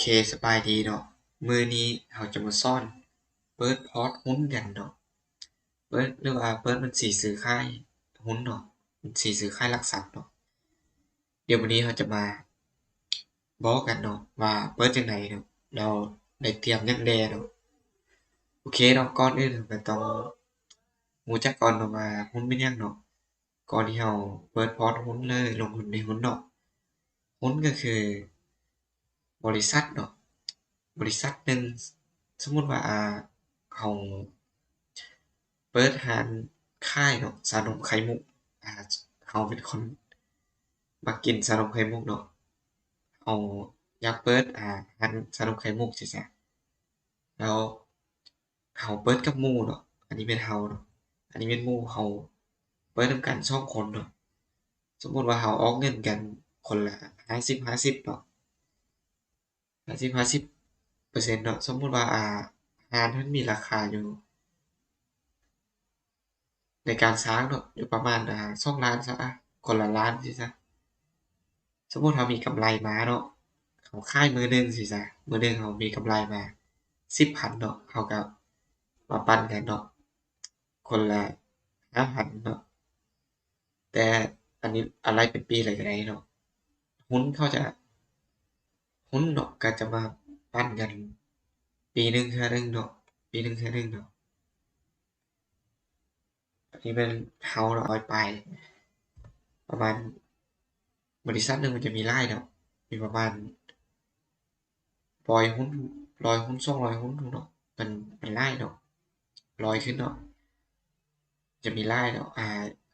ເຄ ສະບາຍດີເນາະ, ມື້ນີ້ເຮົາຈະມາສອນເປີດພອດຮຸ້ນກັນເນາະ, ເປີດ ຫຼືວ່າເປີດບັນຊີຊື້ຂາຍຮຸ້ນເນາະ, ບັນຊີຊື້ຂາຍຫຼັກຊັບເນາະ. ດຽວມື້ນີ້ເຮົາຈະມາບອກກັນເນາະວ່າເປີດຈັ່ງໃດເນາະ, ແລ້ວໄດ້ຕຽມຫຍັງແດ່ເນາະ. ໂອເຄເນາະ, ກ່ອນອື່ນເຮົາກໍຕ້ອງຮູ້ຈັກກ່ອນເນາະວ່າຮຸ້ນແມ່ນຫຍັງເນາະ. ກ່ອນທີ່ເຮົາເປີດພອດຮຸ້ນ ຫຼື ລົງທຶນໃນຮຸ້ນເນາະ, ຮຸ້ນກໍຄືບໍລິສັດເນາະ, ບໍລິສັດໜຶ່ງ ສົມມຸດວ່າ ອາ ເຮົາເປີດຮ້ານຂາຍເນາະ ຊານົມໄຂ່ມຸກ, ອາ ເຮົາເປັນຄົນມັກກິນຊານົມໄຂ່ມຸກເນາະ, ເຮົາຢາກເປີດ ອາ ຮ້ານຊານົມໄຂ່ມຸກຊີ້ຊະ, ແລ້ວ ເຮົາເປີດກັບໝູ່ເນາະ, ອັນນີ້ແມ່ນເຮົາເນາະ, ອັນນີ້ແມ່ນໝູ່, ເຮົາເປີດນຳກັນສອງຄົນເນາະ. ສົມມຸດວ່າເຮົາອອກເງິນກັນຄົນລະຫ້າສິບ ຫ້າສິບເນາະ, ຫ້າສິບ ຫ້າສິບເປີເຊັນເນາະ. ສົມມຸດວ່າ ອາ ຮ້ານເຮົາມີລາຄາຢູ່ ໃນການສ້າງເນາະ ຢູ່ປະມານ ອາ ສອງລ້ານຊະ ອາ ຄົນລະລ້ານຊີ້ຊະ. ສົມມຸດເຮົາມີກຳໄລມາເນາະ, ເຮົາຂາຍມື້ໜຶ່ງຊີ້ຊະ, ມື້ໜຶ່ງເຮົາມີກຳໄລມາສິບພັນເນາະ, ເຮົາກໍມາປັນກັນເນາະ ຄົນລະຫ້າພັນເນາະ. ແຕ່ອັນນີ້ອາໄລເປັນປີເລີຍກໍໄດ້ເນາະ. ຮຸ້ນເຂົາຈະ ຮຸ້ນເນາະ ກໍຈະມາປັນກັນປີໜຶ່ງເທື່ອໜຶ່ງເນາະ, ປີໜຶ່ງເທື່ອໜຶ່ງເນາະ. ອັນນີ້ແມ່ນເຮົາເນາະ ຮ້ອຍປາຍ, ປະມານ ບໍລິສັດໜຶ່ງມັນຈະມີຫຼາຍເນາະ, ມີປະມານຮ້ອຍຮຸ້ນ ຮ້ອຍຮຸ້ນ ສອງຮ້ອຍຮຸ້ນເນາະ, ມັນ ມັນຫຼາຍເນາະ, ຮ້ອຍຂຶ້ນເນາະ, ຈະມີຫຼາຍເນາະ. ອາ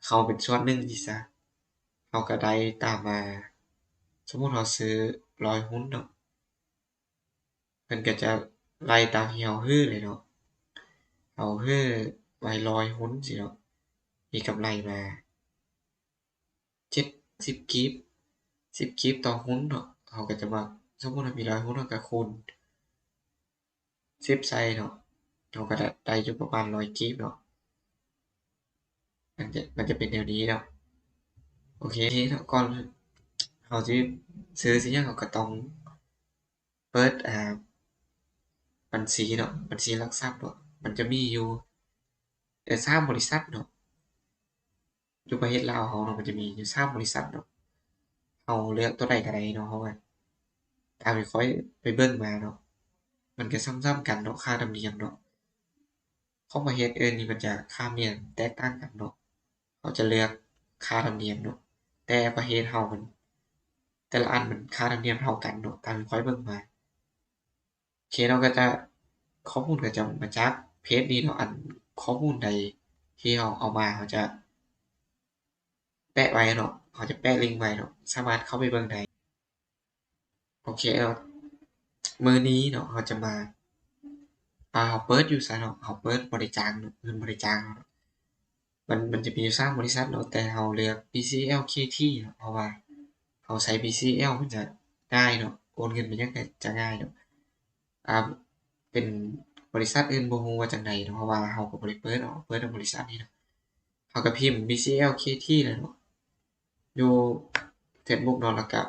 ເຮົາເປັນສ່ວນໜຶ່ງຊີ້ຊະ, ເຮົາກໍໄດ້ຕາມມາ, ສົມມຸດເຮົາຊື້ຮ້ອຍຮຸ້ນເນາະ, ເພິ່ນກໍຈະໄລ່ຕາມທີ່ເຮົາຊື້ເລີຍເນາະ. ເຮົາຊື້ໄວ້ຮ້ອຍຮຸ້ນຊີ້ເນາະ, ມີກຳໄລມາເຈັດສິບກີບ, ສິບກີບຕໍ່ຮຸ້ນເນາະ. ເຮົາກໍຈະມາ ສົມມຸດເຮົາມີຮ້ອຍຮຸ້ນ ເຮົາກໍຄູນສິບໃສ່ເນາະ, ເຮົາກໍໄດ້ ໄດ້ຢູ່ປະມານຮ້ອຍກີບເນາະ. ມັນຈະ ມັນຈະເປັນແນວນີ້ເນາະ. ໂອເຄເນາະ, ກ່ອນເຮົາຊິຊື້ຊິຫຍັງ ເຮົາກໍຕ້ອງ ເປີດ ອາ ບັນຊີເນາະ, ບັນຊີຫຼັກຊັບເນາະ, ມັນຈະມີຢູ່ ເອີ ສາມບໍລິສັດເນາະ. ຢູ່ປະເທດລາວເຮົາເນາະ ມັນຈະມີຢູ່ສາມບໍລິສັດເນາະ, ເຮົາເລືອກຕົວໃດກໍໄດ້ເນາະ, ເພາະວ່າຕາມທີ່ຂ້ອຍໄປເບິ່ງມາເນາະ ມັນກໍສ່ຳໆກັນເນາະ, ຄ່າທຳນຽມເນາະ ຂອງປະເທດອື່ນນີ້ມັນຈະຄ່າທຳນຽມແຕກຕ່າງກັນເນາະ. ເຮົາຈະເລືອກຄ່າທຳນຽມເນາະ, ແຕ່ປະເທດເຮົາມັນ ແຕ່ລະອັນມັນຄ່າທຳນຽມເທົ່າກັນເນາະ ຕາມທີ່ຂ້ອຍເບິ່ງມາ. ໂອເຄເນາະ, ກໍຈະ ຂໍ້ມູນກໍຈະມາຈາກເພຈນີ້ເນາະ, ອັນຂໍ້ມູນໃດທີ່ເຮົາເອົາມາ ເຮົາຈະແປະໄວ້ເນາະ, ເຮົາຈະແປະລິ້ງໄວ້ເນາະ, ສາມາດເຂົ້າໄປເບິ່ງໄດ້. ໂອເຄເນາະ, ມື້ນີ້ເນາະ ເຮົາຈະມາ ອາ ເຮົາເປີດຢູ່ໃສເນາະ, ເຮົາເປີດບໍລິຈາງເນາະ, ເງິນບໍລິຈາງເນາະ. ມັນ ມັນຈະມີຢູ່ສາມບໍລິສັດເນາະ, ແຕ່ເຮົາເລືອກ ບີຊີແອລ ເຄທີ ເນາະ, ເພາະວ່າເຮົາໃຊ້ ບີຊີແອລ ມັນຈະງ່າຍເນາະ, ໂອນເງິນໄປຫຍັງກໍຈະງ່າຍເນາະ. ອາ ເປັນບໍລິສັດອື່ນບໍ່ຮູ້ວ່າຈັ່ງໃດເນາະ, ເພາະວ່າເຮົາກໍບໍ່ໄດ້ເປີດເນາະ, ເປີດແຕ່ບໍລິສັດນີ້ເນາະ. ເຮົາກໍພິມ ບີຊີແອລ ເຄທີ ແລ້ວເນາະ ຢູ່ເຟສບຸກເນາະ, ແລ້ວກໍ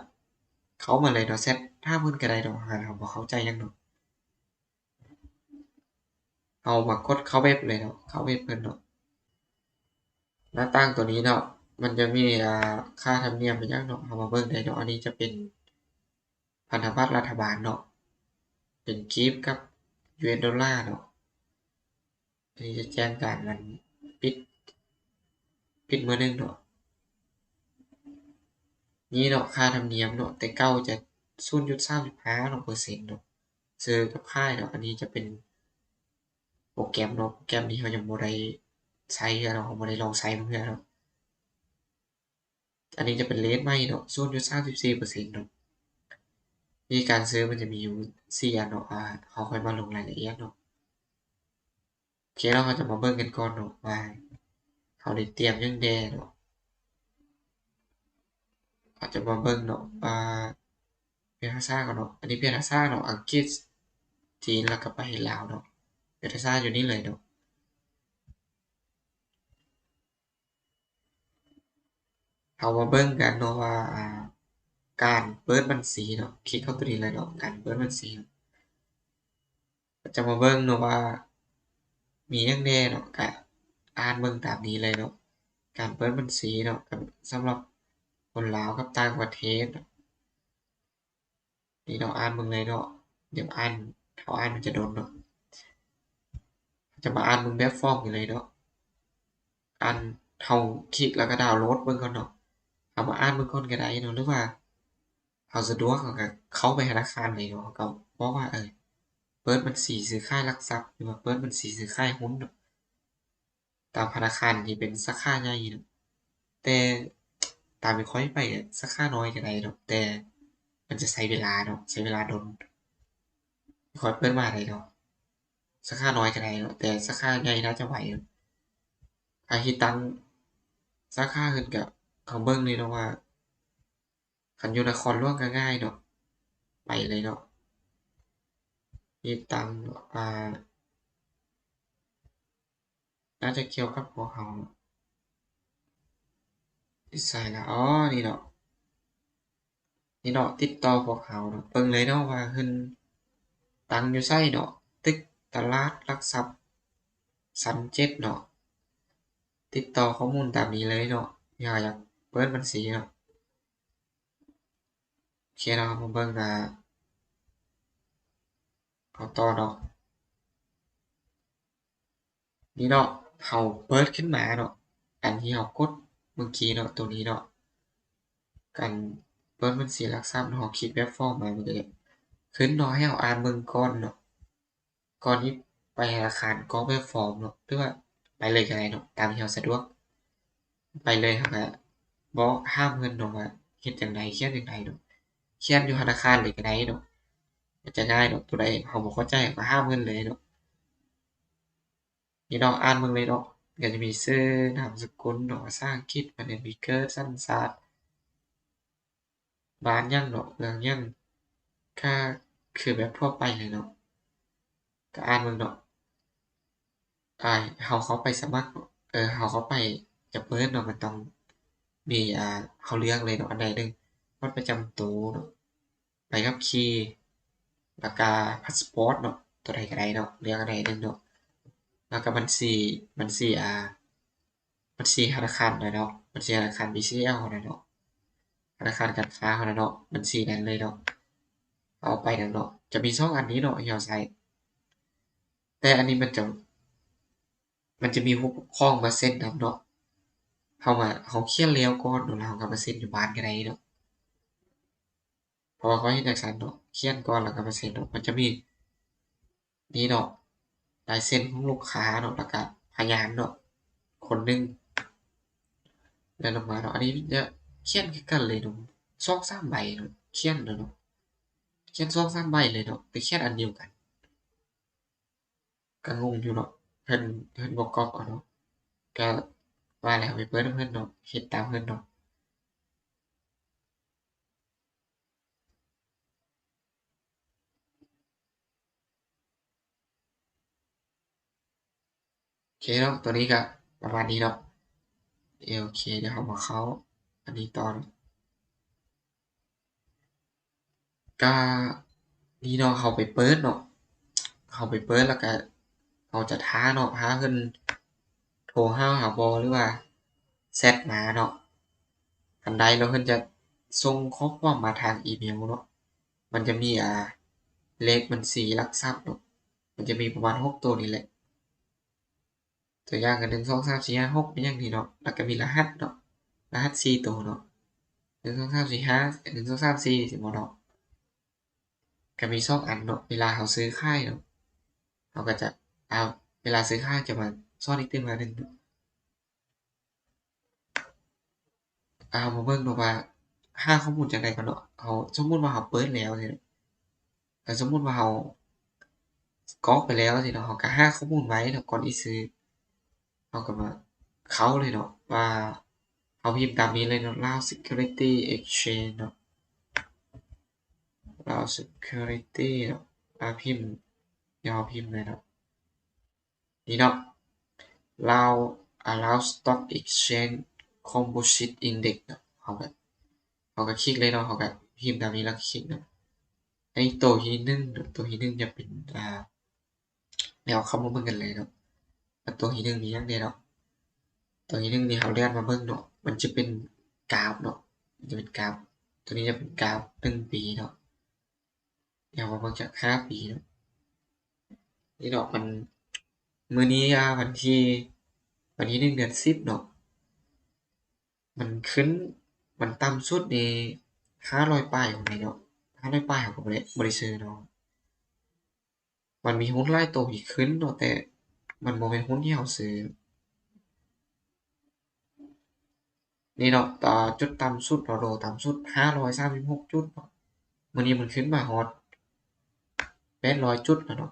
ເຂົ້າມາເລີຍເນາະ, ແຊັດຖາມເພິ່ນກໍໄດ້ເນາະ, ຫາກເຮົາບໍ່ເຂົ້າໃຈຫຍັງເນາະ. ເຮົາມາກົດເຂົ້າເວັບເລີຍເນາະ, ເຂົ້າເວັບເພິ່ນເນາະ. ໜ້າຕ່າງຕົວນີ້ເນາະ ມັນຈະມີ ອາ ຄ່າທຳນຽມອີ່ຫຍັງເນາະ, ເຮົາມາເບິ່ງໄດ້ເນາະ. ອັນນີ້ຈະເປັນພັນທະບັດລັດຖະບານເນາະ, ເປັນກີບກັບ ຢູເອສ ໂດລາເນາະ. ອັນນີ້ຈະແຈ້ງການມັນປິດ ປິດມື້ໜຶ່ງເນາະ. ນີ້ເນາະ ຄ່າທຳນຽມເນາະ, ແຕ່ເກົ່າຈະ ສູນຈຸດສາມສິບຫ້າເນາະ ເປີເຊັນເນາະ, ຊື້ກັບຂາຍເນາະ. ອັນນີ້ຈະເປັນໂປຣແກຣມເນາະ, ໂປຣແກຣມນີ້ເຮົາຍັງບໍ່ໄດ້ໃຊ້ເທື່ອເນາະ, ເຮົາບໍ່ໄດ້ລອງໃຊ້ເທື່ອເນາະ. ອັນນີ້ຈະເປັນເລດໃໝ່ເນາະ, ສູນຈຸດສາມສິບສີ່ເປີເຊັນເນາະ. ວິທີການຊື້ມັນຈະມີຢູ່ສີ່ອັນເນາະ, ອາ ເຮົາຄ່ອຍມາລົງລາຍລະອຽດເນາະ. ໂອເຄເນາະ, ເຮົາຈະມາເບິ່ງກັນກ່ອນເນາະວ່າເຮົາໄດ້ຕຽມຫຍັງແດ່ເນາະ. ເຮົາຈະມາເບິ່ງເນາະ ອາ ພຽງພາສາກ່ອນເນາະ. ອັນນີ້ພຽງພາສາເນາະ, ອັງກິດ, ຈີນ ແລ້ວກໍປະເທດລາວເນາະ. ພຽງພາສາຢູ່ນີ້ເລີຍເນາະ. ເຮົາມາເບິ່ງກັນເນາະວ່າ ອາ ການເປີດບັນຊີເນາະ ຄລິກເຂົ້າໂຕນີ້ເລີຍເນາະ ການເປີດບັນຊີເນາະ ກໍຈະມາເບິ່ງເນາະວ່າມີຫຍັງແດ່ເນາະ ກໍອ່ານເບິ່ງຕາມນີ້ເລີຍເນາະ ການເປີດບັນຊີເນາະ ກໍສຳລັບຄົນລາວກັບຕ່າງປະເທດເນາະ. ນີ້ເນາະ ອ່ານເບິ່ງເລີຍເນາະ ດຽວອ່ານ ຖ້າເຮົາອ່ານມັນຈະດົນເນາະ ຈະມາອ່ານເບິ່ງແບບຟອມນີ້ເລີຍເນາະ ອ່ານ ເຮົາຄລິກແລ້ວກໍດາວໂຫຼດເບິ່ງກ່ອນເນາະ ເຮົາມາອ່ານເບິ່ງກ່ອນກໍໄດ້ເນາະ ຫຼືວ່າເຮົາສະດວກເຮົາກໍເຂົ້າໄປທະນາຄານເລີຍເນາະ ເຮົາກໍບອກວ່າ ເອີ ເປີດບັນຊີຊື້ຂາຍຫຼັກຊັບ ຫຼືວ່າເປີດບັນຊີຊື້ຂາຍຮຸ້ນເນາະ. ຕາມທະນາຄານທີ່ເປັນສາຂາໃຫຍ່ເນາະ ແຕ່ຕາມທີ່ຂ້ອຍໄປສາຂານ້ອຍກໍໄດ້ເນາະ ແຕ່ມັນຈະໃຊ້ເວລາເນາະ ໃຊ້ເວລາດົນ ຂ້ອຍເປີດມາໄດ້ເນາະ ສາຂານ້ອຍກໍໄດ້ເນາະ ແຕ່ສາຂາໃຫຍ່ໜ້າຈະໄວເນາະ. ຖ້າເຮັດຕັ້ງສາຂາຂຶ້ນກໍ ເຮົາເບິ່ງເລີຍເນາະວ່າ ຄັນຢູ່ນະຄອນຫຼວງກໍງ່າຍເນາະ ໄປເລີຍເນາະ ເຮັດຕັ້ງ ອ່າ ໜ້າຈະກ່ຽວກັບພວກເຮົາເນາະ ຢູ່ໃສລະ ອໍ ນີ້ເນາະ ນີ້ເນາະ ຕິດຕໍ່ພວກເຮົາເນາະ ເບິ່ງເລີຍເນາະວ່າເພິ່ນຕັ້ງຢູ່ໃສເນາະ ຕຶກຕະຫຼາດຫຼັກຊັບຊັ້ນເຈັດເນາະ ຕິດຕໍ່ຂໍ້ມູນຕາມນີ້ເລີຍເນາະ ເຮົາຢາກເປີດບັນຊີເນາະ. ໂອເຄເນາະ ເຮົາມາເບິ່ງ ອ່າ ເອົາຕໍ່ເນາະ ນີ້ເນາະ ເຮົາເປີດຂຶ້ນມາເນາະ ອັນທີ່ເຮົາກົດເມື່ອກີ້ເນາະ ໂຕນີ້ເນາະ ການເປີດບັນຊີຫຼັກຊັບເນາະ ເຮົາຄລິກແບບຟອມມາ ມັນກໍຈະຂຶ້ນເນາະ ໃຫ້ເຮົາອ່ານເບິ່ງກ່ອນເນາະ ກ່ອນທີ່ໄປທະນາຄານກອກແບບຟອມເນາະ ຫຼືວ່າໄປເລີຍກໍໄດ້ເນາະ ຕາມທີ່ເຮົາສະດວກ ໄປເລີຍ ເຮົາກໍບອກ ຖາມເພິ່ນເນາະວ່າເຮັດຈັ່ງໃດ ຂຽນຈັ່ງໃດເນາະ ຂຽນຢູ່ທະນາຄານເລີຍກໍໄດ້ເນາະ ມັນຈະງ່າຍເນາະ ໂຕໃດເຮົາບໍ່ເຂົ້າໃຈເຮົາກໍຖາມເພິ່ນເລີຍເນາະ. ນີ້ເນາະ ອ່ານເບິ່ງເລີຍເນາະ ກໍຈະມີຊື່ ນາມສະກຸນເນາະ ພາສາອັງກິດ ວັນເດືອນປີເກີດ ສັນຊາດ ບ້ານຫຍັງເນາະ ເມືອງຫຍັງ ກໍຄືແບບທົ່ວໄປເລີຍເນາະ ກໍອ່ານເບິ່ງເນາະ ອ່າ ເຮົາເຂົ້າໄປສະໝັກ ເອີ ເຮົາເຂົ້າໄປຈະເປີດເນາະ ມັນຕ້ອງມີ ອ່າ ເຮົາເລືອກເລີຍເນາະ ອັນໃດໜຶ່ງ ບັດປະຈຳໂຕເນາະ ໃບຂັບຂີ່ ແລ້ວກະພາສປອດເນາະ ໂຕໃດກໍໄດ້ເນາະ ເລືອກອັນໃດໜຶ່ງເນາະ ແລ້ວກະບັນຊີ ບັນຊີ ອ່າ ບັນຊີທະນາຄານເຮົາເນາະ ບັນຊີທະນາຄານ ບີຊີແອລ ເຮົາເນາະ ທະນາຄານການຄ້າເຮົາເນາະ ບັນຊີນັ້ນເລີຍເນາະ ເອົາໄປນັ້ນເນາະ ຈະມີສອງອັນນີ້ເນາະທີ່ເຮົາໃຊ້ ແຕ່ອັນນີ້ມັນຈະ ມັນຈະມີຜູ້ປົກຄອງມາເຊັນນຳເນາະ ເຮົາມາ ເຮົາຂຽນແລ້ວກ່ອນເນາະ ແລ້ວເຮົາກໍມາເຊັນຢູ່ບ້ານກໍໄດ້ເນາະ ເພາະວ່າຂ້ອຍເຮັດຈັ່ງຊັ້ນເນາະ ຂຽນກ່ອນແລ້ວກໍມາເຊັນເນາະ ມັນຈະມີ ນີ້ເນາະ ລາຍເຊັນຂອງລູກຄ້າເນາະ ແລ້ວກະພະຍານເນາະ ຄົນໜຶ່ງ ແລ້ວລົງມາເນາະ ອັນນີ້ຈະຂຽນຄືກັນເລີຍເນາະ ສອງສາມໃບເນາະ ຂຽນເນາະ ຂຽນສອງສາມໃບເລີຍເນາະ ໄປຂຽນອັນດຽວກັນ ກະງົງຢູ່ເນາະ ເພິ່ນ ເພິ່ນບໍ່ກອບເອົາເນາະ ກະວ່າແລ້ວໄປເປີດນຳເພິ່ນເນາະ ເຮັດຕາມເພິ່ນເນາະ. ໂອເຄເນາະ ຕົວນີ້ກະປະມານນີ້ເນາະ ໂອເຄ ດຽວເຮົາມາເຂົ້າອັນນີ້ຕໍ່ເນາະ ກະນີ້ເນາະ ເຮົາໄປເປີດເນາະ ເຮົາໄປເປີດແລ້ວກະເຮົາຈະຖ້າເນາະ ຖ້າເພິ່ນໂທຫາເຮົາບໍ່ ຫຼືວ່າແຊັດມາເນາະ ຄັນໄດ້ແລ້ວເພິ່ນຈະສົ່ງຂໍ້ຄວາມມາທາງອີເມວເນາະ ມັນຈະມີ ອ່າ ເລກບັນຊີຫຼັກຊັບເນາະ ມັນຈະມີປະມານຫົກໂຕນີ້ແຫຼະ ຕົວຢ່າງກໍ ໜຶ່ງ ສອງ ສາມ ສີ່ ຫ້າ ຫົກ ແມ່ນຫຍັງນີ້ເນາະ ແລ້ວກໍມີລະຫັດເນາະ ລະຫັດສີ່ໂຕເນາະ ໜຶ່ງ ສອງ ສາມ ສີ່ ຫ້າ ໜຶ່ງ ສອງ ສາມ ສີ່ ຊີ້ບໍ່ເນາະ ກໍມີສອງອັນເນາະ ເວລາເຮົາຊື້ຂາຍເນາະ ເຮົາກໍຈະ ເອົາ ເວລາຊື້ຂາຍຈະມາສອນອີກຕື່ມໜຶ່ງເນາະ. ເຮົາມາເບິ່ງເນາະວ່າຫາຂໍ້ມູນຈັ່ງໃດກ່ອນເນາະ ເຮົາ ສົມມຸດວ່າເຮົາເປີດແລ້ວຊີ້ ແລ້ວສົມມຸດວ່າເຮົາກອກໄປແລ້ວຊີ້ເນາະ ເຮົາກໍຫາຂໍ້ມູນໄວ້ເນາະ ກ່ອນຊິຊື້ ເຮົາກໍມາເຂົ້າເລີຍເນາະ ວ່າເຮົາພິມຕາມນີ້ເລີຍເນາະ Lao Security Exchange ເນາະ Lao Security ເນາະ ອ່າ ພິມ ດຽວເຮົາພິມເລີຍເນາະ ນີ້ເນາະ Lao ອ່າ Lao Stock Exchange Composite Index ເນາະ ເຮົາກໍ ເຮົາກໍຄລິກເລີຍເນາະ ເຮົາກໍ ພິມຕາມນີ້ແລ້ວຄລິກເນາະ. ໃນໂຕທີໜຶ່ງເນາະ ໂຕທີໜຶ່ງຈະເປັນ ອ່າ ດຽວເຮົາມາເບິ່ງກັນເລີຍເນາະ ວ່າໂຕທີໜຶ່ງມີຫຍັງແດ່ເນາະ. ໂຕທີໜຶ່ງນີ້ເຮົາເລື່ອນມາເບິ່ງເນາະ ມັນຈະເປັນກາຟເນາະ ມັນຈະເປັນກາຟ ໂຕນີ້ຈະເປັນກາຟໜຶ່ງປີເນາະ. ດຽວມາເບິ່ງຈາກຫ້າປີເນາະ. ນີ້ເນາະ ມັນ ມື້ນີ້ ອ່າ ວັນທີ ວັນທີໜຶ່ງ ເດືອນສິບເນາະ ມັນຂຶ້ນ ມັນຕ່ຳສຸດນີ້ຫ້າຮ້ອຍປາຍພຸ້ນເດເນາະ ຫ້າຮ້ອຍປາຍ ເຮົາກໍບໍ່ໄດ້ ບໍ່ໄດ້ຊື້ເນາະ. ມັນມີຮຸ້ນຫຼາຍໂຕທີ່ຂຶ້ນເນາະ ແຕ່ມັນບໍ່ແມ່ນຮຸ້ນທີ່ເຮົາຊື້. ນີ້ເນາະ ຕາ ຈຸດຕ່ຳສຸດເນາະ ໂລຕ່ຳສຸດຫ້າຮ້ອຍສາມສິບຫົກຈຸດເນາະ ມື້ນີ້ມັນຂຶ້ນມາຮອດແປດຮ້ອຍຈຸດແລ້ວເນາະ.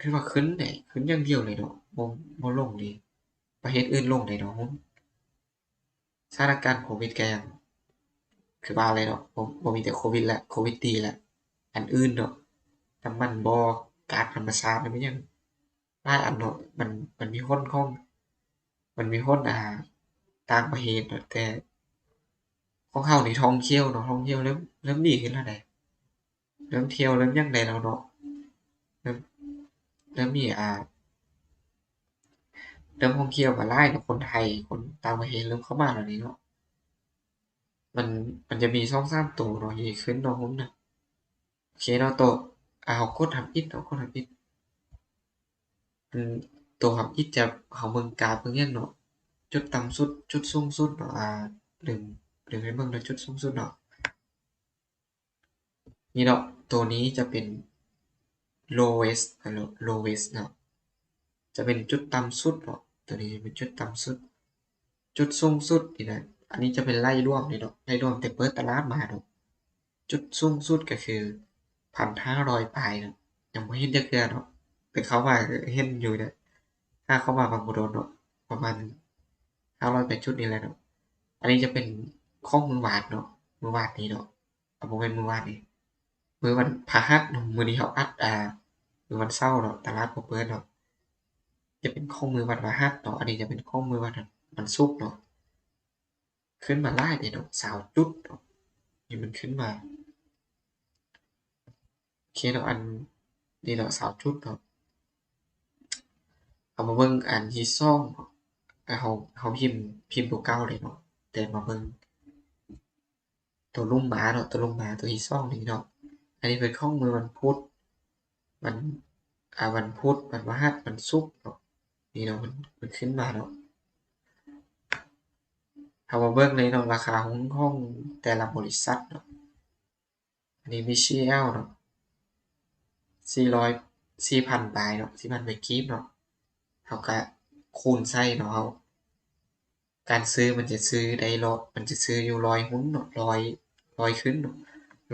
ຄືວ່າຂຶ້ນເດ້ ຂຶ້ນຢ່າງດຽວເລີຍເນາະ ບໍ່ ບໍ່ລົງເລີຍ. ປະເທດອື່ນລົງໄດ໋ເນາະ ຮຸ້ນ. ສະຖານະການໂຄວິດກໍຍັງ ຄືວ່າແຫຼະເນາະ ບໍ່ ບໍ່ມີແຕ່ໂຄວິດແຫຼະ ໂຄວິດຕີແຫຼະ ອັນອື່ນເນາະ ນ້ຳມັນບໍ່ ກາສທຳມະຊາດ ແມ່ນຫຍັງ ຫຼາຍອັນເນາະ ມັນ ມັນມີຜົນຂອງ ມັນມີຜົນ ອ່າ ຕ່າງປະເທດເນາະ ແຕ່ຂອງເຮົານີ້ທ່ອງທ່ຽວເນາະ ທ່ອງທ່ຽວເລີ່ມ ເລີ່ມດີຂຶ້ນແລ້ວໃດ໋ ເລີ່ມທ່ຽວເລີ່ມຫຍັງໄດ້ແລ້ວເນາະ ເລີ່ມ ເລີ່ມມີ ອ່າ ເລີ່ມທ່ອງທ່ຽວກໍຫຼາຍເນາະ ຄົນໄທ ຄົນຕ່າງປະເທດເລີ່ມເຂົ້າມາແລ້ວນີ້ເນາະ. ມັນ ມັນຈະມີສອງສາມໂຕເນາະ ທີ່ຂຶ້ນເນາະ ຮຸ້ນນະ. ໂອເຄເນາະ ໂຕ ອ່າ ເຮົາກົດທຳອິດເນາະ ກົດທຳອິດ ອັນ ໂຕທຳອິດຈະ ເຮົາເບິ່ງກາຟເບິ່ງຫຍັງເນາະ ຈຸດຕ່ຳສຸດ ຈຸດສູງສຸດເນາະ ອ່າ ລືມ ລືມໃຫ້ເບິ່ງເນາະ ຈຸດສູງສຸດເນາະ. ນີ້ເນາະ ໂຕນີ້ຈະເປັນ lowest ເນາະ lowest ເນາະ ຈະເປັນຈຸດຕ່ຳສຸດເນາະ ໂຕນີ້ຈະເປັນຈຸດຕ່ຳສຸດ. ຈຸດສູງສຸດນີ້ນະ ອັນນີ້ຈະເປັນໄລ່ລວມນີ້ເນາະ ໄລ່ລວມແຕ່ເປີດຕະຫຼາດມາເນາະ. ຈຸດສູງສຸດກໍຄືພັນຫ້າຮ້ອຍປາຍເນາະ ຍັງບໍ່ເຫັນຈັກເທື່ອເນາະ ແຕ່ເຂົ້າມາກໍເຫັນຢູ່ເດ້ ຫາເຂົ້າມາບາງບໍ່ດົນເນາະ ປະມານຫ້າຮ້ອຍປາຍຈຸດນີ້ແຫຼະເນາະ. ອັນນີ້ຈະເປັນຂອງມື້ວານເນາະ ມື້ວານນີ້ເນາະ ເອົາ ບໍ່ແມ່ນມື້ວານນີ້ ມື້ວັນພະຫັດເນາະ ມື້ນີ້ເຮົາອັດ ອ່າ ມື້ວັນເສົາເນາະ ຕະຫຼາດບໍ່ເປີດເນາະ ຈະເປັນຂອງມື້ວັນພະຫັດເນາະ. ອັນນີ້ຈະເປັນຂອງມື້ວັນ ວັນສຸກເນາະ ຂຶ້ນມາຫຼາຍເດເນາະ ຊາວຈຸດເນາະ ນີ້ມັນຂຶ້ນມາ ໂອເຄເນາະ ອັນນີ້ເນາະ ຊາວຈຸດເນາະ. ເຮົາມາເບິ່ງອັນທີສອງເນາະ ເຮົາ ເຮົາພິມ ພິມຕົວເກົ່າເລີຍເນາະ ແຕ່ມາເບິ່ງ ໂຕລຸ່ມມາເນາະ ໂຕລຸ່ມມາ ໂຕທີສອງນີ້ເນາະ ອັນນີ້ເປັນຂອງມື້ວັນພຸດ ວັນ ອ່າ ວັນພຸດ ວັນພະຫັດ ວັນສຸກເນາະ. ນີ້ເນາະ ມັນ ມັນຂຶ້ນມາເນາະ ເຮົາມາເບິ່ງເລີຍເນາະ ລາຄາຫຸ້ນຂອງແຕ່ລະບໍລິສັດເນາະ. ອັນນີ້ ບີຊີແອລ ເນາະ ສີ່ຮ້ອຍ ສີ່ພັນປາຍເນາະ ສີ່ພັນປາຍກີບເນາະ ເຮົາກະຄູນໃສ່ເນາະ ເຮົາ ການຊື້ມັນຈະຊື້ໄດ້ເນາະ ມັນຈະຊື້ຢູ່ຮ້ອຍຮຸ້ນເນາະ ຮ້ອຍ ຮ້ອຍຂຶ້ນເນາະ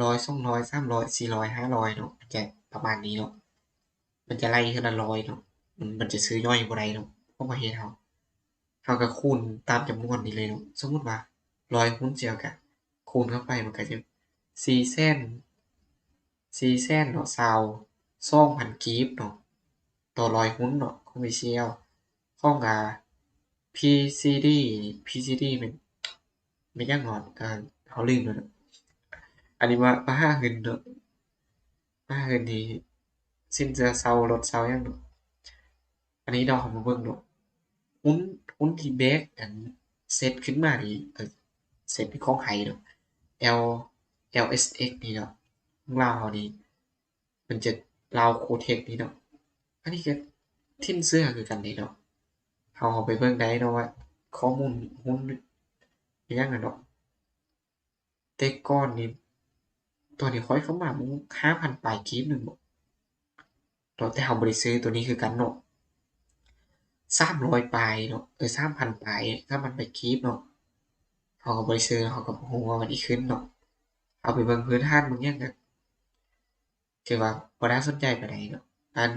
ຮ້ອຍ ສອງຮ້ອຍ ສາມຮ້ອຍ ສີ່ຮ້ອຍ ຫ້າຮ້ອຍເນາະ ມັນຈະປະມານນີ້ເນາະ ມັນຈະໄລ່ເທື່ອລະຮ້ອຍເນາະ ມັນ ມັນຈະຊື້ຍ່ອຍບໍ່ໄດ້ເນາະ ຂອງປະເທດເຮົາ. ເຮົາກໍຄູນຕາມຈຳນວນນີ້ເລີຍເນາະ ສົມມຸດວ່າຮ້ອຍຮຸ້ນ ເຮົາກໍຄູນເຂົ້າໄປ ມັນກໍຈະສີ່ແສນ ສີ່ແສນເນາະ ຊາວສອງພັນກີບເນາະ ຕໍ່ຮ້ອຍຮຸ້ນເນາະ ຂອງ ບີຊີແອລ ຂອງ ອ່າ ພີຊີດີ ພີຊີດີ ແມ່ນ ແມ່ນຫຍັງເນາະ ເອີ ເຮົາລືມແລ້ວເນາະ ອັນນີ້ວ່າ ມະຫາຫຶນເນາະ ມະຫາຫຶນນີ້ ສິນເຊື່ອເຊົ່າລົດເຊົ່າຫຍັງເນາະ. ອັນນີ້ເນາະ ເຮົາມາເບິ່ງເນາະ ຮຸ້ນ ຮຸ້ນທີ່ແບກອັນເຊັດຂຶ້ນມານີ້ ເອີ ເຊັດຂອງໃຜເນາະ ແອລ ແອລເອັສເອັກ ນີ້ເນາະ ຂອງລາວເຮົານີ້ ມັນຈະ ລາວໂຄເທັກນີ້ເນາະ ອັນນີ້ກໍສິນເຊື່ອຄືກັນເດ້ເນາະ. ເຮົາ ເຮົາໄປເບິ່ງໄດ້ເນາະວ່າຂໍ້ມູນຮຸ້ນອີ່ຫຍັງຫັ້ນເນາະ ແຕ່ກ່ອນນີ້ ຕອນທີ່ຂ້ອຍເຂົ້າມາ ມັນຫ້າພັນປາຍກີບໜຶ່ງບໍ ເນາະ ແຕ່ເຮົາບໍ່ໄດ້ຊື້ໂຕນີ້ຄືກັນເນາະ ສາມຮ້ອຍປາຍເນາະ ເອີ ສາມພັນປາຍ ສາມພັນປາຍກີບເນາະ ເຮົາກໍບໍ່ໄດ້ຊື້ ເຮົາກໍບໍ່ຮູ້ວ່າມັນຊິຂຶ້ນເນາະ. ເຮົາໄປເບິ່ງພື້ນຖານເບິ່ງຫຍັງກໍ ຖືວ່າບໍ່ໜ້າສົນໃຈປານໃດເນາະ ອັນ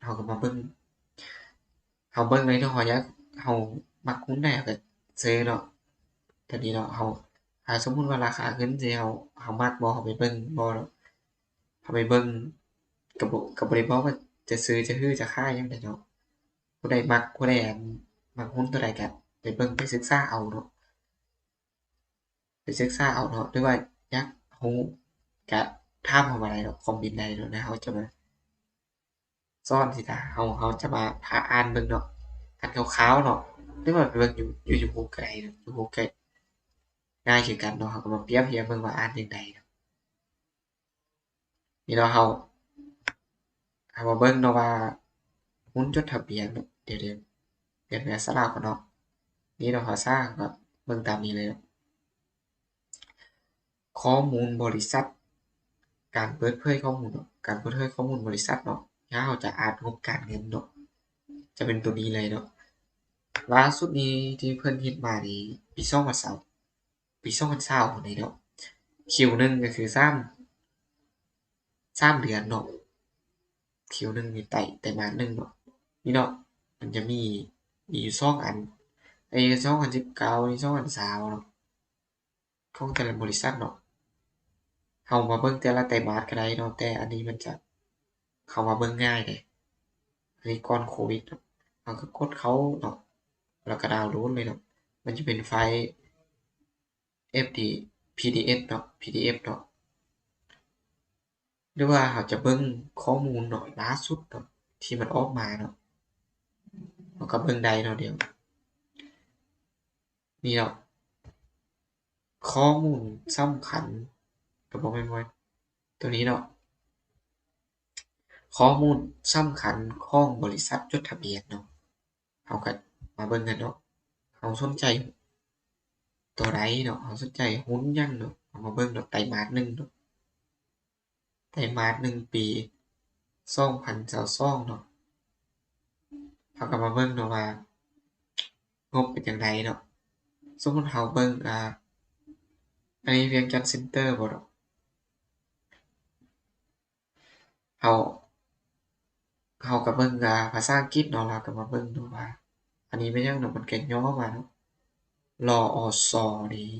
ເຮົາກໍມາເບິ່ງ ເຮົາເບິ່ງເລີຍເນາະ ເຮົາຢາກ ເຮົາມັກຮຸ້ນໃດເຮົາກໍຊື້ເນາະ. ຕອນນີ້ເນາະ ເຮົາ ຖ້າສົມມຸດວ່າລາຄາຂຶ້ນ ຊິເຮົາ ເຮົາມັກບໍ່ ເຮົາໄປເບິ່ງບໍ່ເນາະ ເຮົາໄປເບິ່ງ ກໍບໍ່ ກໍບໍ່ໄດ້ບອກວ່າຈະຊື້ ຈະຮື ຈະຂາຍຫຍັງໃດເນາະ. ຜູ້ໃດມັກ ຜູ້ໃດ ອັນ ມັກຮຸ້ນໂຕໃດກໍໄປເບິ່ງ ໄປສຶກສາເອົາເນາະ ໄປສຶກສາເອົາເນາະ ຫຼືວ່າຢາກ ຮູ້ກະຖາມເຮົາມາໄດ້ເນາະ ຄອມເມັນໄດ້ເນາະ ແລ້ວເຮົາຈະມາ ສອນຊິ ຖ້າເຮົາ ເຮົາຈະມາພາອ່ານເບິ່ງເນາະ ອ່ານຄ່າວໆເນາະ ຫຼືວ່າໄປເບິ່ງຢູ່ ຢູ່ຢູທູບກໍໄດ້ເນາະ ຢູທູບກໍງ່າຍຄືກັນເນາະ ເຮົາກໍມາປຽບທຽບເບິ່ງວ່າອ່ານຈັ່ງໃດເນາະ. ນີ້ເນາະ ເຮົາ ເຮົາມາເບິ່ງເນາະວ່າ ຮຸ້ນຈົດທະບຽນເນາະ ດຽວ ດຽວ ປ່ຽນເປັນພາສາລາວກ່ອນເນາະ ນີ້ເນາະ ພາສາກໍເບິ່ງຕາມນີ້ເລີຍເນາະ. ຂໍ້ມູນບໍລິສັດ ການເປີດເຜີຍຂໍ້ມູນເນາະ ການເປີດເຜີຍຂໍ້ມູນບໍລິສັດເນາະ ຖ້າເຮົາຈະອ່ານງົບການເງິນເນາະ ຈະເປັນໂຕນີ້ເລີຍເນາະ. ລ່າສຸດນີ້ທີ່ເພິ່ນເຮັດມານີ້ ປີສອງພັນຊາວ ປີສອງພັນຊາວພຸ້ນເດເນາະ ຄິວໜຶ່ງກໍຄືສາມ ສາມເດືອນເນາະ ຄິວໜຶ່ງນີ້ໄຕ ໄຕມາດໜຶ່ງເນາະ ນີ້ເນາະ ມັນຈະມີ ມີຢູ່ສອງອັນ ໄອ້ສອງພັນສິບເກົ້າ ນີ້ສອງພັນຊາວເນາະ ຂອງແຕ່ລະບໍລິສັດເນາະ. ເຮົາມາເບິ່ງແຕ່ລະໄຕມາດກໍໄດ້ເນາະ ແຕ່ອັນນີ້ມັນຈະເຂົ້າມາເບິ່ງງ່າຍເດ້ ອັນນີ້ກ່ອນໂຄວິດເນາະ ເຮົາກໍກົດເຂົ້າເນາະ ແລ້ວກໍດາວໂຫຼດເລີຍເນາະ ມັນຈະເປັນໄຟລ໌ ເອັຟດີ ພີດີເອັຟເນາະ ພີດີເອັຟເນາະ ຫຼືວ່າເຮົາຈະເບິ່ງຂໍ້ມູນເນາະ ລ່າສຸດເນາະ ທີ່ມັນອອກມາເນາະ ເຮົາກໍເບິ່ງໄດ້ເນາະ ດຽວນີ້ເນາະ ຂໍ້ມູນສຳຄັນ ກໍບໍ່ແມ່ນ ໂຕນີ້ເນາະ ຂໍ້ມູນສຳຄັນຂອງບໍລິສັດຈົດທະບຽນເນາະ ເຮົາກໍມາເບິ່ງກັນເນາະ ເຮົາສົນໃຈໂຕໃດເນາະ ເຮົາສົນໃຈຮຸ້ນຫຍັງເນາະ ເຮົາມາເບິ່ງເນາະ ໄຕມາດໜຶ່ງເນາະ ໄຕມາດໜຶ່ງປີສອງພັນຊາວສອງເນາະ ເຮົາກໍມາເບິ່ງເນາະວ່າງົບເປັນຈັ່ງໃດເນາະ. ສົມມຸດເຮົາເບິ່ງ ອ່າ ອັນນີ້ວຽງຈັນເຊັນເຕີບໍ່ເນາະ ເຮົາ ເຮົາກໍເບິ່ງ ອ່າ ພາສາອັງກິດເນາະ ແລ້ວກໍມາເບິ່ງເນາະວ່າ ອັນນີ້ແມ່ນຫຍັງເນາະ ມັນກໍຫຍໍ້ມາເນາະ ລອ ອ ຊ ນີ້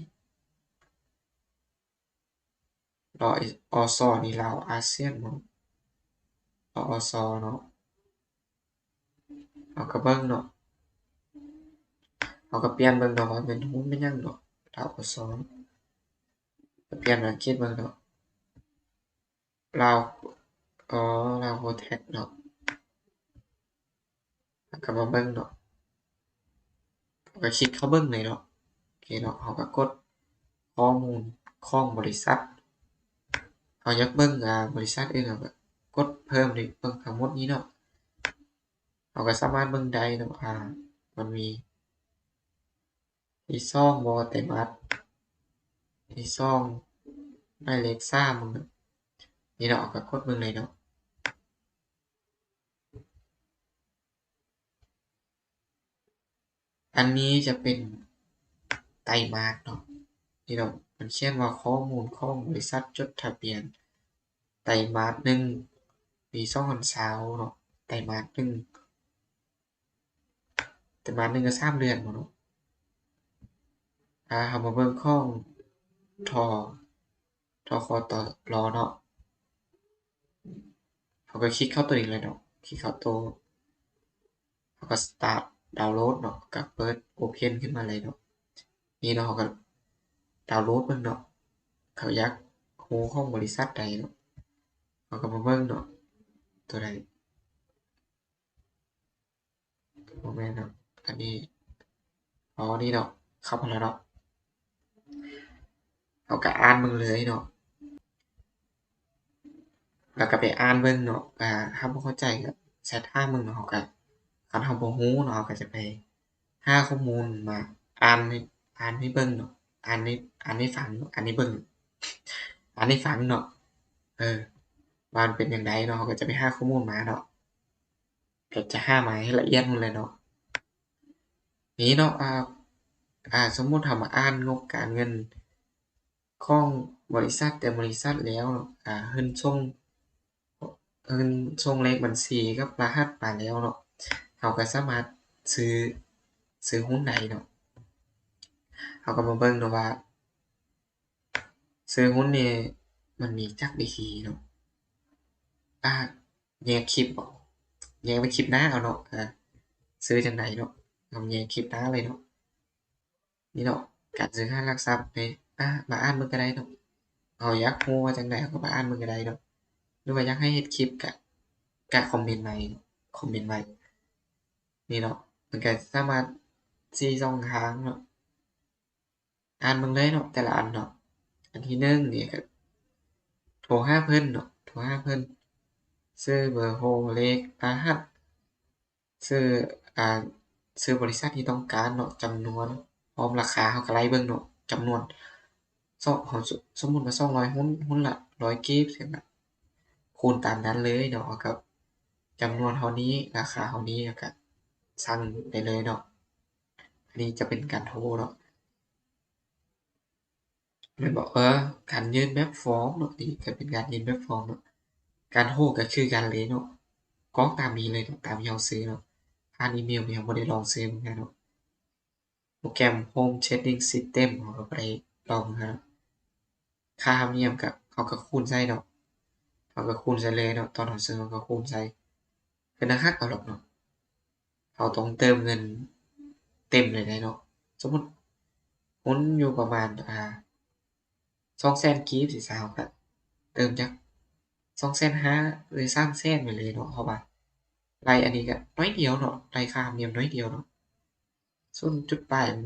ລອ ອ ຊ ນີ້ລາວອາຊຽນເນາະ ລອ ອ ຊ ເນາະ ເຮົາກໍເບິ່ງເນາະ ເຮົາກໍປ່ຽນເບິ່ງເນາະວ່າແມ່ນຮຸ້ນແມ່ນຫຍັງເນາະ ລາວ ອ ຊ ກໍປ່ຽນເປັນອັງກິດເບິ່ງເນາະ ລາວ ອໍ ລາວໂປຣເທັກເນາະ ແລ້ວກໍມາເບິ່ງເນາະ ເຮົາກໍຄລິກເຂົ້າເບິ່ງເລີຍເນາະ ໂອເຄເນາະ ເຮົາກໍກົດຂໍ້ມູນຂອງບໍລິສັດ ເຮົາຢາກເບິ່ງ ອ່າ ບໍລິສັດອື່ນ ເຮົາກໍກົດເພີ່ມນີ້ ເບິ່ງທັງໝົດນີ້ເນາະ ເຮົາກໍສາມາດເບິ່ງໄດ້ເນາະ ອ່າ ມັນມີ ທີສອງບໍ່ ໄຕມາດທີສອງ ໝາຍເລກສາມ ນີ້ເນາະ ກໍກົດເບິ່ງເລີຍເນາະ ອັນນີ້ຈະເປັນໄຕມາດເນາະ ນີ້ເນາະ ມັນຂຽນວ່າຂໍ້ມູນຂອງບໍລິສັດຈົດທະບຽນ ໄຕມາດໜຶ່ງ ປີສອງພັນຊາວເນາະ ໄຕມາດໜຶ່ງ ໄຕມາດໜຶ່ງກໍສາມເດືອນບໍ່ເນາະ ອ່າ ເຮົາມາເບິ່ງຂອງ ທ ທ ຄ ຕ ລ ເນາະ ເຮົາກໍຄລິກເຂົ້າໂຕນີ້ເລີຍເນາະ ຄລິກເຂົ້າໂຕ ເຮົາກໍສະຕາດດາວໂຫຼດເນາະ ກໍເປີດໂອເພັນຂຶ້ນມາເລີຍເນາະ ນີ້ເນາະ ເຮົາກໍດາວໂຫຼດເບິ່ງເນາະ ເຮົາຢາກຮູ້ຂອງບໍລິສັດໃດເນາະ ເຮົາກໍມາເບິ່ງເນາະ ໂຕໃດ ບໍ່ແມ່ນເນາະ ອັນນີ້ ອໍ ນີ້ເນາະ ເຂົ້າມາແລ້ວເນາະ ເຮົາກໍອ່ານເບິ່ງເລີຍເນາະ ແລ້ວກໍໄປອ່ານເບິ່ງເນາະ ອ່າ ຖ້າບໍ່ເຂົ້າໃຈກໍແຊັດຖາມເບິ່ງເນາະ ເຮົາກໍ ຄັນເຮົາບໍ່ຮູ້ເນາະ ເຮົາກໍຈະໄປຫາຂໍ້ມູນມາອ່ານໃຫ້ ອ່ານໃຫ້ເບິ່ງເນາະ ອ່ານໃຫ້ ອ່ານໃຫ້ຟັງເນາະ ອ່ານໃຫ້ເບິ່ງ ອ່ານໃຫ້ຟັງເນາະ ເອີ ວ່າມັນເປັນຈັ່ງໃດເນາະ ເຮົາກໍຈະໄປຫາຂໍ້ມູນມາເນາະ ກໍຈະຫາມາໃຫ້ລະອຽດພຸ້ນແຫຼະເນາະ ນີ້ເນາະ ອ່າ ອ່າ ສົມມຸດເຮົາມາອ່ານງົບການເງິນຂອງບໍລິສັດແຕ່ລະບໍລິສັດແລ້ວເນາະ ອ່າ ເງິນສົ່ງ ເງິນສົ່ງເລກບັນຊີກັບລະຫັດມາແລ້ວເນາະ ເຮົາກໍສາມາດຊື້ ຊື້ຮຸ້ນໄດ້ເນາະ ເຮົາກໍມາເບິ່ງເນາະວ່າ ຊື້ຮຸ້ນນີ້ມັນມີຈັກວິທີເນາະ ອ່າ ແຍກຄລິບເບາະ ແຍກໄວ້ຄລິບໜ້າເອົາເນາະ ອ່າ ຊື້ຈັ່ງໃດເນາະ ເຮົາແຍກຄລິບໜ້າເລີຍເນາະ ນີ້ເນາະ ການຊື້ຂາຍຫຼັກຊັບນີ້ ອ່າ ມາອ່ານເບິ່ງກໍໄດ້ເນາະ ເຮົາຢາກຮູ້ວ່າຈັ່ງໃດ ເຮົາກໍມາອ່ານເບິ່ງກໍໄດ້ເນາະ ຫຼືວ່າຢາກໃຫ້ເຮັດຄລິບກະ ກະຄອມເມັນໄວ້ ຄອມເມັນໄວ້ ນີ້ເນາະ ມັນກໍສາມາດສີ່ຊ່ອງທາງເນາະ ອ່ານເບິ່ງເລີຍເນາະ ແຕ່ລະອັນເນາະ. ອັນທີໜຶ່ງນີ້ກໍໂທຫາເພິ່ນເນາະ ໂທຫາເພິ່ນ ຊື່ເບີໂທ ເລກ ລະຫັດ ຊື່ ອ່າ ຊື່ບໍລິສັດທີ່ຕ້ອງການເນາະ ຈຳນວນ ພ້ອມລາຄາ ເຮົາກໍໄລ່ເບິ່ງເນາະ ຈຳນວນ ສອງ ເຮົາ ສົມມຸດວ່າສອງຮ້ອຍຮຸ້ນ ຮຸ້ນລະຮ້ອຍກີບ ຈັ່ງຊີ້ນະ ຄູນຕາມນັ້ນເລີຍເນາະ ເຮົາກໍຈຳນວນເທົ່ານີ້ ລາຄາເທົ່ານີ້ ແລ້ວກໍສັ່ງໄດ້ເລີຍເນາະ. ອັນນີ້ຈະເປັນການໂທເນາະ ແມ່ນບໍ່? ເອີ ການຍື່ນແບບຟອມເນາະ ນີ້ຈະເປັນການຍື່ນແບບຟອມເນາະ. ການໂທກໍຄືກັນເລີຍເນາະ ກອກຕາມນີ້ເລີຍເນາະ ຕາມທີ່ເຮົາຊື້ເນາະ. ຜ່ານອີເມວນີ້ເຮົາບໍ່ໄດ້ລອງຊື້ເໝືອນກັນເນາະ. ໂປຣແກຣມ Home Trading System ເຮົາກໍບໍ່ໄດ້ລອງເໝືອນກັນເນາະ. ຄ່າທຳນຽມກໍ ເຮົາກໍຄູນໃສ່ເນາະ ເຮົາກໍຄູນໃສ່ເລີຍເນາະ ຕອນເຮົາຊື້ເຮົາກໍຄູນໃສ່ ຄືໜ້າຮັກເອົາດອກເນາະ. ເຮົາຕ້ອງເຕີມເງິນເຕັມເລີຍເດ້ເນາະ. ສົມມຸດຮຸ້ນຢູ່ປະມານ ອ່າ ສອງແສນກີບຊີ້ ເຮົາກໍເຕີມຈັກສອງແສນຫ້າ ຫຼື ສາມແສນໄປເລີຍເນາະ ເພາະວ່າໄລ່ອັນນີ້ກໍໜ້ອຍດຽວເນາະ ໄລ່ຄ່າທຳນຽມໜ້ອຍດຽວເນາະ ສູນຈຸດປາຍ ມັນ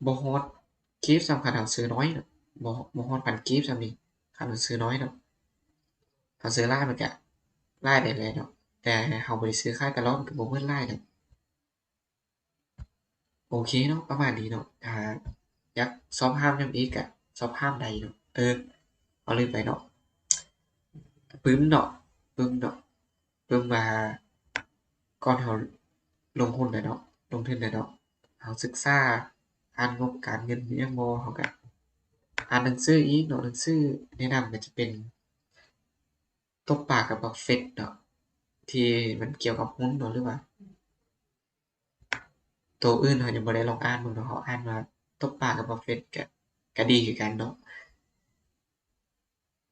ບໍ່ຮອດກີບຊ້ຳ ຄັນເຮົາຊື້ໜ້ອຍເນາະ ບໍ່ ບໍ່ຮອດພັນກີບຊ້ຳນີ້ ຄັນເຮົາຊື້ໜ້ອຍເນາະ. ເຮົາຊື້ຫຼາຍມັນກະຫຼາຍໄດ້ແຫຼະເນາະ ແຕ່ເຮົາບໍ່ໄດ້ຊື້ຂາຍຕະຫຼອດ ມັນກະບໍ່ໝົດຫຼາຍດອກ. ໂອເຄເນາະ ປະມານນີ້ເນາະ ຖ້າຢາກສອບຖາມຫຍັງອີກກະສອບຖາມໄດ້ເນາະ. ເອີ ເຮົາລືມໄປເນາະ ປຶ້ມເນາະ ປຶ້ມເນາະ ເບິ່ງວ່າກ່ອນເຮົາລົງທຶນໄດ້ເນາະ ລົງທຶນໄດ້ເນາະ ເຮົາສຶກສາອ່ານງົບການເງິນອີ່ຫຍັງບໍ່ ເຮົາກະອ່ານໜັງສືອີກເນາະ. ໜັງສືແນະນຳກໍຈະເປັນຕົບປາກັບບັບເຟດເນາະ ທີ່ມັນກ່ຽວກັບຮຸ້ນເນາະ ຫຼືວ່າ ໂຕອື່ນເຮົາຍັງບໍ່ໄດ້ລອງອ່ານເບິ່ງເນາະ ເຮົາອ່ານວ່າຕົບປາກັບບັບເຟດກະ ກະດີຄືກັນເນາະ.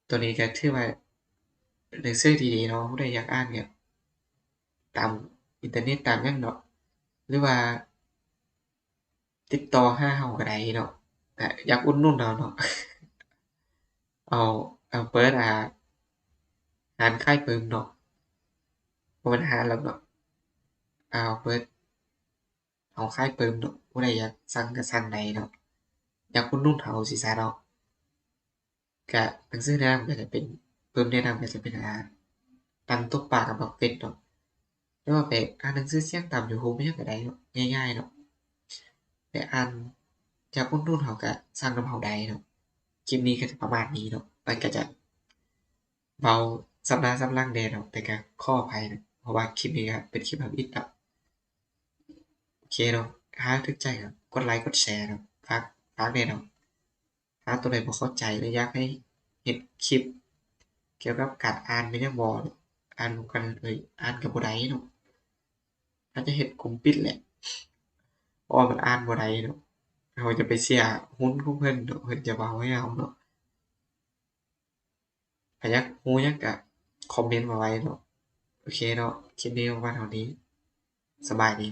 ໂຕນີ້ກະຖືວ່າເປັນໜັງສືທີ່ດີເນາະ ຜູ້ໃດຢາກອ່ານກະຕາມອິນເຕີເນັດຕາມຫຍັງເນາະ ຫຼືວ່າຕິດຕໍ່ຫາເຮົາກະໄດ້ເນາະ ກະຢາກອຸດໜູນເຮົາເນາະ. ເອົາ ເອົາເປີດ ອ່າ ຮ້ານຂາຍປຶ້ມເນາະ ບໍ່ແມ່ນຮ້ານແລ້ວເນາະ ເອົາເປີດ ເຮົາຂາຍປຶ້ມເນາະ ຜູ້ໃດຢາກສັ່ງກະສັ່ງໄດ້ເນາະ ຢາກອຸດໜູນເຮົາຊີ້ຊະເນາະ. ກະໜັງສືແນະນຳກະຈະເປັນ ປຶ້ມແນະນຳກະຈະເປັນ ອ່າ ໜັງຕົບປາກັບບັບເຟດເນາະ ຫຼືວ່າໄປອ່ານໜັງສືສຽງຕາມ YouTube ຫຍັງກະໄດ້ເນາະ ງ່າຍໆເນາະ ໄປອ່ານ ຢາກອຸດໜູນເຮົາກະສັ່ງນຳເຮົາໄດ້ເນາະ. ຄລິບນີ້ກະຈະປະມານນີ້ເນາະ ມັນກະຈະເວົ້າສຳໜ້າສຳຫຼັງແດ່ເນາະ ແຕ່ກະຂໍອະໄພເນາະ ເພາະວ່າຄລິບນີ້ກະເປັນຄລິບທຳອິດເນາະ. ໂອເຄເນາະ ຖ້າຖືກໃຈກໍກົດໄລກົດແຊເນາະ ຝາກ ຝາກແດ່ເນາະ. ຖ້າໂຕໃດບໍ່ເຂົ້າໃຈ ຫຼື ຢາກໃຫ້ເຮັດຄລິບກ່ຽວກັບການອ່ານແມ່ນຫຍັງບໍ່ ອ່ານບໍ່ກັນ ເອີຍ ອ່ານກໍບໍ່ໄດ້ເນາະ ອາດຈະເຮັດກຸ່ມປິດແຫຼະ ເພາະວ່າມັນອ່ານບໍ່ໄດ້ເນາະ ເຮົາຈະໄປເສຍຮຸ້ນຂອງເພິ່ນເນາະ ເພິ່ນຈະເວົ້າໃຫ້ເຮົາເນາະ. ຖ້າຢາກຮູ້ຫຍັງກະຄອມເມັນມາໄວ້ເນາະ. ໂອເຄເນາະ ຄລິບນີ້ປະມານເທົ່ານີ້ ສະບາຍດີ.